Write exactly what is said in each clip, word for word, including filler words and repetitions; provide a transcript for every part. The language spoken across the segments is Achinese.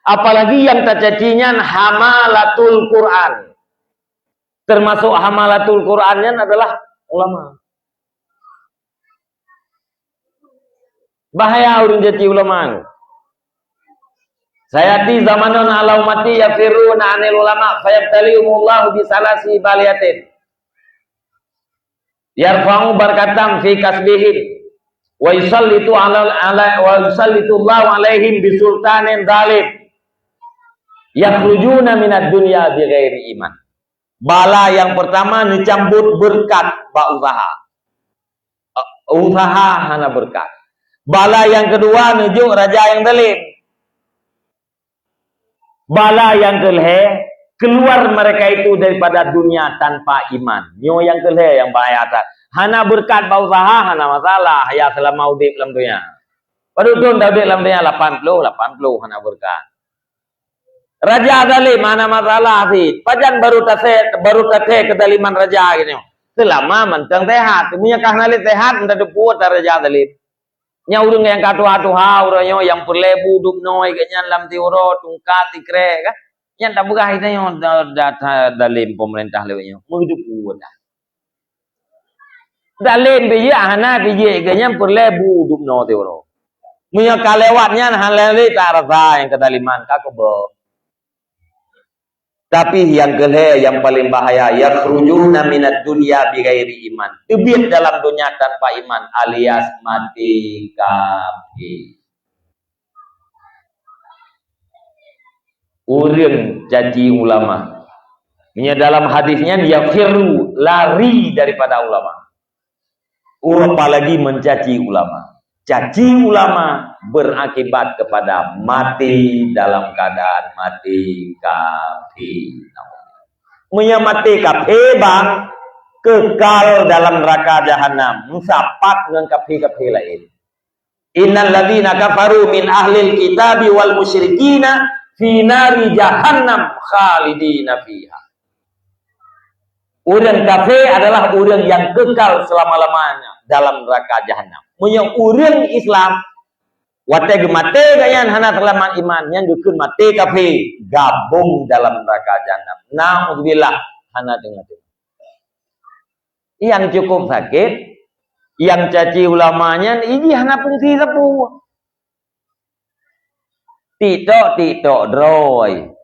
Apalagi nyang tacaci nyan hamalatul Quran. Termasuk hamalatul Quran nyan adalah ulama. Bahaya ureuëng caci ulama. Sayati zamanun ala ummati yafirruna anil ulama fayabtalihumullahu bisalasi baliyatin. Yarfa'u barakatam fi kasbihim wa yusallitu ala, ala wa yusallitullahu alaihim bisultanin zalim. Yakhrujuna minad dunya bighairi iman. Bala nyang pertama neucambot beureukat bak usaha. Usaha hana beureukat. Bala nyang keudua neujok raja nyang zalim. Bala nyang keulhée, keluar mereka itu daripada dunia tanpa iman. Nyoe nyang keulhée nyang bahaya that. Hana beureukat bak usaha, hana masalah, ya, seulama udeb lam dunia. Padub thon ta udeb lam dunia, lapan ploh, lapan ploh hana beureukat. Raja zalim hana masalah cit. Pajan baru tasé-, baru tasé keuzaliman raja geutanyoe? Seulama mantong sehat. Meunyoe ka hana lé sehat, entah teupeue that raja zalim. Nyan ureuëng nyang ka tuha-tuha uroe nyoe nyang peureulée bu dub noe geuh nyan lam siuroe, tungkat, sikrek, kan? Nyan tapeugah geutanyoe da-, da-, da-, zalim pemerintah lewat nyoe. Meuteupeue that. Zalim pih jeuet, hana pih jeuet geuh nyan peureulée bu dub noe siuroe. Meunyoe ka lewat nyan hana lé tarasa nyang keuzaliman ka keubah. Tapi nyang keulhée nyang paleng bahaya, yakhrujuna minad dunya bighairi iman. Teubiet dalam donya tanpa iman alias maté kafé. Ureuëng caci ulama. Meunyoe dalam hadis nyan yafirru, lari daripada ulama. Apalagi mencaci ulama. Caci ulama berakibat kepada mati dalam keadaan mati kafé. Meunyoe mati kafé bang, kekal dalam neraka jahanam, meusapat ngon kafé-kafé laén. Innal ladzina kafaru min ahlil kitabi wal musyrikina fi nari jahannam khalidina fiha. Ureuëng kafé adalah ureuëng nyang kekal selama-lamanya dalam neraka jahanam. Meunyoe ureuëng Islam, watée geumaté gobnyan hana seulamat iman, nyan geukheun maté kafé, gabong dalam neraka jahanam. Naudzubillah, hana teungoh-teungoh. Nyang cukup sakét, nyang caci ulama nyan, ijih hana fungsi sapeue. Tiktok-tiktok droe.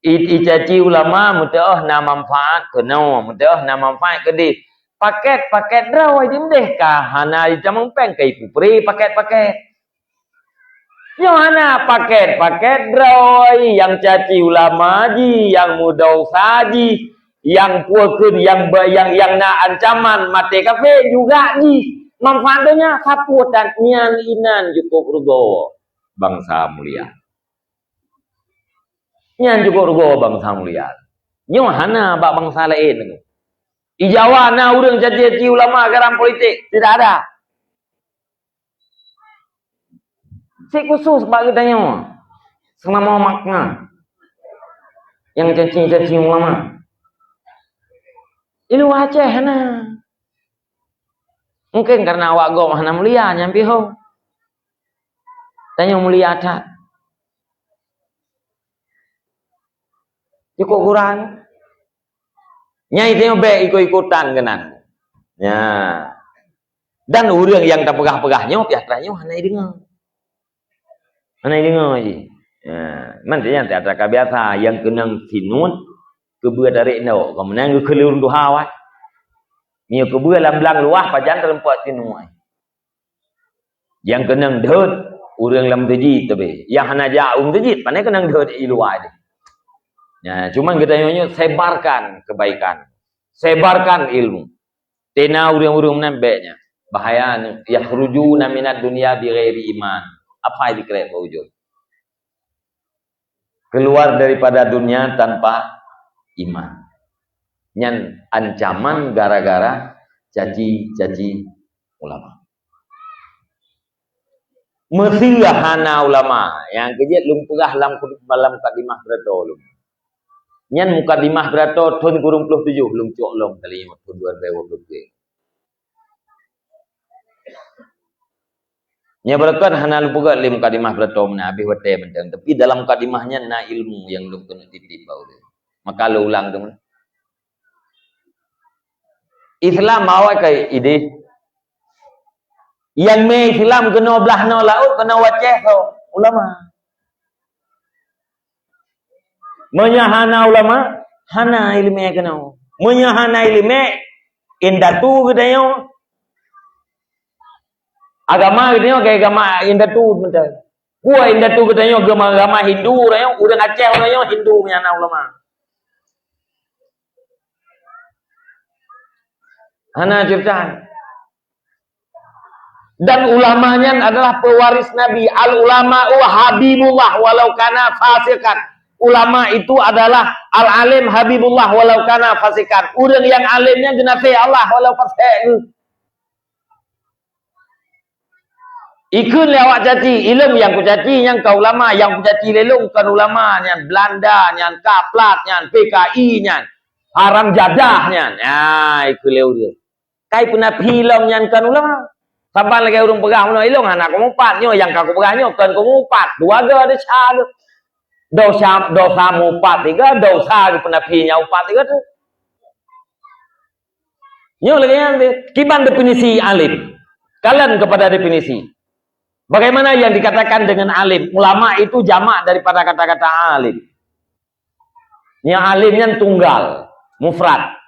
I, icaci ulama meuteuoh na manfaat keunoe, meuteuoh na manfaat keudeh. Paket-paket droe jimdeh ka hana jitamong péng ka ipupri paket-paket. Nyoe hana paket-paket droe nyang caci ulama jih, nyang meudosa jih, nyang pue kheun, nyang be-, nyang, nyang na ancaman maté kafé juga jih. Manfaat donya sapeue that nyan inan cukup rugoe bansa mulia. Nyan cukup rugoe bansa mulia. Nyoe hana bak bansa laén. Di Jawa na ureuëng caci-caci ulama garam politik, tidak ada. Si khusus bak geutanyoe, seulama makna nyang caci-caci ulama. Di luwa Aceh hana. Mungkin karena awak gob hana mulia nyan pih ho. Tanyoe mulia that. Cukup kurang. Nyai tanyoe bék ikut-ikutan keunan. Ya. Dan ureuëng nyang tapeugah-peugah nyoe pih atra nyoe hana ideungoe. Hana ideungoe jih. Ya, man nyan atra ka biasa nyang keunong sinut keubeue tarék ndok, kamoe nyan geukheun lôn tuha wai. Nyoe keubeue lam blang luwah pajan teurumpok sinut. Nyang keunong deuet ureuëng lam teujit teubi. Nyang hana jak u teujit, pane keunong deuet i luwa deh. Ya, cuman geutanyoe nyoe sebarkan kebaikan. Sebarkan ilmu. Tena ureuëng-ureuëng meunan bék nyan. Bahaya nyoe. Yakhrujuna minad dunya bighairi iman. Apa yang dikrek bak ujong? Keluar daripada dunia tanpa iman. Nyan ancaman gara-gara caci-caci ulama. Meuseu hana ulama, nyang keujeuet lôn peugah lam, lam mukadimah pidato lôn. Nyan mukadimah pidato thon kureueng ploh tujoh lôn cok lom kali nyoe thon dua ribu dua puluh tiga. Nyan beureukat hana lôn peugah lé mukadimah beureutoh meunan, habéh watée mantong. Tapi dalam mukadimah nyan na ilmu nyang lôn keuneuk titip bak ureuëng. Maka lôn ulang teuma. Islam awai ka idéh. Nyang mé Islam keunoe blaih noe laôt, keunoe u Aceh soe? Ulama. Meunyoe hana ulama, hana iéleumé keunoe. Meunyoe hana iéleumé, indatu geutanyoe. Agama geutanyoe keu agama indatu mantong. Peue indatu geutanyoe, agama, agama Hindu geutanyoe, ureuëng Aceh geutanyoe Hindu meunyoe hana ulama. Hana ceurita. Dan ulama nyan adalah pewaris Nabi. Al-ulama'u habibullah walau kana fasikan. Ulama itu adalah al-alim habibullah walau kana fasikan. Ureuëng nyang alim nyan geunaséh Allah walau fasék geuh. Ikheun lé awak caci, ilôn nyang kucaci nyan ka ulama, nyang kucaci lé lôn kon ulama nyan, Belanda nyan, kaplat nyan, P K I nyan, haram jadah nyan. Nah, ikheun lé ureuëng. Kai peunafi lom nyan kon ulama. Saban lagée ureuëng peugah meunoe, ilôn hana kumupat nyoe, nyang ka kupeugah nyoe kon kumupat. Dua ga desya lôn. Dosa, dosa mupat tiga, dosa peunafi nyang upat tiga tu. Nyoe lagée nyan deh. Kiban definisi alim. Kalon kepada definisi. Bagaimana yang dikatakan dengan alim? Ulama itu jamak daripada kata-kata alim. Yang alim nyan tunggal, mufrad.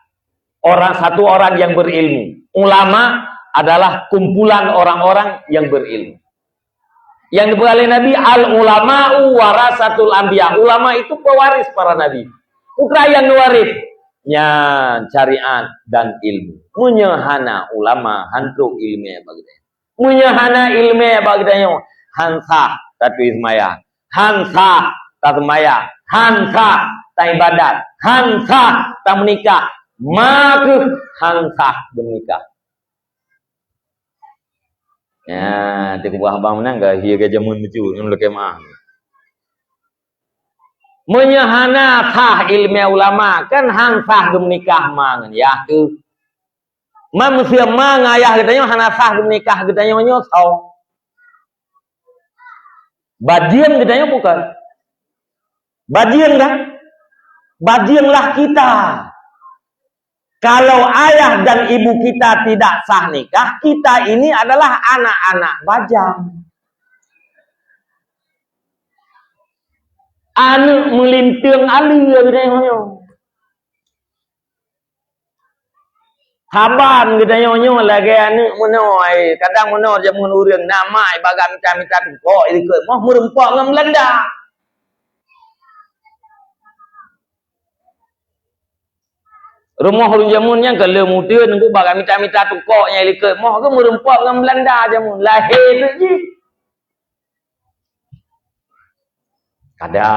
Orang, satu orang yang berilmu. Ulama adalah kumpulan orang-orang yang berilmu. Yang dipeugah lé Nabi, "Al-ulama'u warasatul anbiya." Ulama itu pewaris para nabi. Putra yang diwaris, nyan syariat dan ilmu. Meunyoe hana ulama, han trok iéleumé bak geutanyoe. Meunyoe hana iéleumé bak geutanyoe, han sah taturi seumayang, han sah taseumayang, han sah taibadat, han sah tameunikah, ma kheueh han sah geumeunikah. Ya, di kubah abang meunan ka, hie ka jameun lucu, ngon lakée maah. Meunyoe hana sah iéleumé ulama, kan han sah geumeunikah ma ngon yah teuh. Ma meuseu ma ngon ayah geutanyoe hana sah geumeunikah geutanyoe nyoe soe? Bajeueng geutanyoe bukon? Bajeueng kan? Bajeuenglah kita. Kalau ayah dan ibu kita tidak sah nikah, kita ini adalah anak-anak bajang. Aneuëk meulinteung aleue geutanyoe nyoe. Saban geutanyoe nyoe lagée aneuëk meunoe, ai, kadang meunoe jameun ureuëng na mak bak mita-mita tukok likot moh meureumpok ngon Belanda. Rumoh ureuëng jameun nyan ka lheueh muteuen, ngon bak mita-mita tukok nyang likot moh, ka meureumpok ngon Belanda jameun. Lahé teuk jih. Kada.